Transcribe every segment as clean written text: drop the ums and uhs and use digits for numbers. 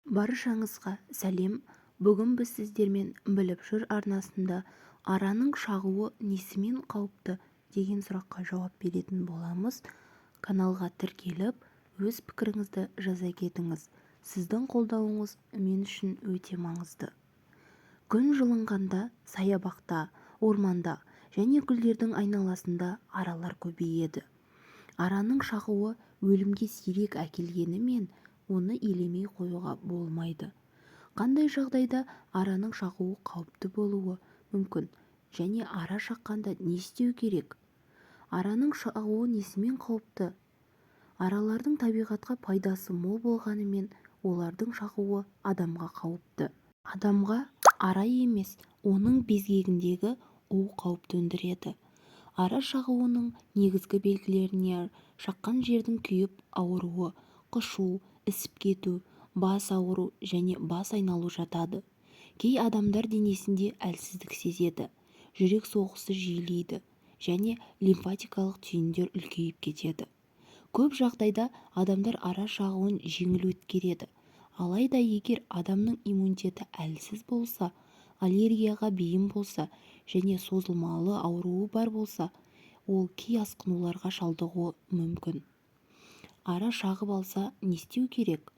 Баршаңызға сәлем! Бүгін біз сіздермен Біліп жүр арнасында араның шағуы несімен қауіпті деген сұраққа жауап беретін боламыз. Каналға тіркеліп, өз пікіріңізді жаза кетіңіз. Сіздің қолдауыңыз мен үшін өте маңызды. Күн жылынғанда саябақта, орманда және гүлдердің айналасында аралар көбейеді. Араның шағуы өлімге сирек әкелгенімен, оны елемей қоюға болмайды. Қандай жағдайда араның шағуы қауіпті болуы мүмкін және ара шаққанда не істеу керек? Араның шағуы несімен қауіпті? Аралардың табиғатқа пайдасы мол болғанымен, олардың шағуы адамға қауіпті. Адамға ара емес, оның безгегіндегі у қауіп төндіреді. Ара шағуының негізгі белгілеріне шаққан жердің күйіп ауыруы, қышу, ісіп кету, бас ауыру және бас айналу жатады. Кей адамдар денесінде әлсіздік сезеді, жүрек соғысы жиілейді және лимфатикалық түйіндер үлкейіп кетеді. Көп жағдайда адамдар ара шағуын жеңіл өткереді. Алайда егер адамның иммунитеті әлсіз болса, аллергияға бейім болса және созылмалы ауруы бар болса, ол кей асқынуларға шалдығуы мүмкін. Ара шағып алса не істеу керек?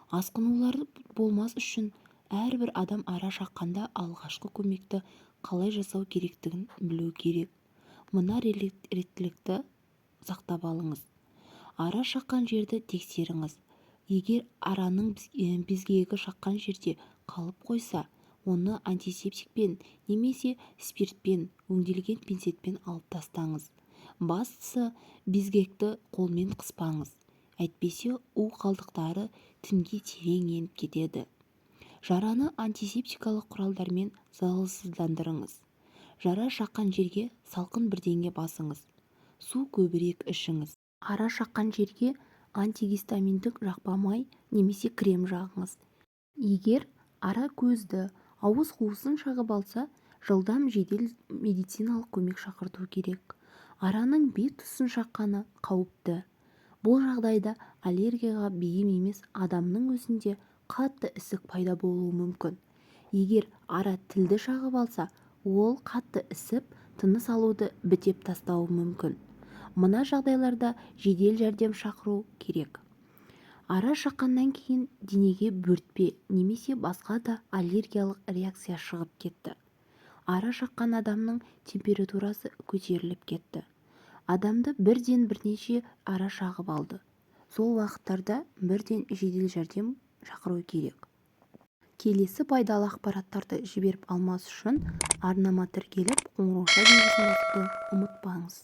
Асқынулар болмас үшін әрбір адам ара шаққанда алғашқы көмекті қалай жасау керектігін білу керек. Мына реттілікті сақтап алыңыз. Ара шаққан жерді тексеріңіз. Егер араның безгегі шаққан жерде қалып қойса, оны антисептикпен немесе спиртпен өңделген пинцетпен алып тастаңыз. Бастысы, безгекті қолмен қыспаңыз, әйтпесе у қалдықтары тінге терең еніп кетеді. Жараны антисептикалық құралдармен залалсыздандырыңыз. Жара шаққан жерге салқын бірдеңе басыңыз. Су көбірек ішіңіз. Ара шаққан жерге антигистаминдік жақпа май немесе крем жағыңыз. Егер ара көзді, ауыз қуысын шағып алса, жылдам жедел медициналық көмек шақырту керек. Араның бет тұсын шаққаны қауіпті. Бұл жағдайда аллергияға бейім емес адамның өзінде қатты ісік пайда болуы мүмкін. Егер ара тілді шағып алса, ол қатты ісіп, тыныс алуды бітеп тастауы мүмкін. Мына жағдайларда жедел жәрдем шақыру керек. Ара шаққаннан кейін денеге бөртпе немесе басқа да аллергиялық реакция шығып кетті. Ара шаққан адамның температурасы көтеріліп кетті. Адамды бірден бірнеше ара шағып алды. Сол уақыттарда бірден жедел жәрдем шақыру керек. Келесі пайдалы ақпараттарды жіберіп алмас үшін арнама тіркеліп, қоңыраушылар белгісін басуды ұмытпаңыз.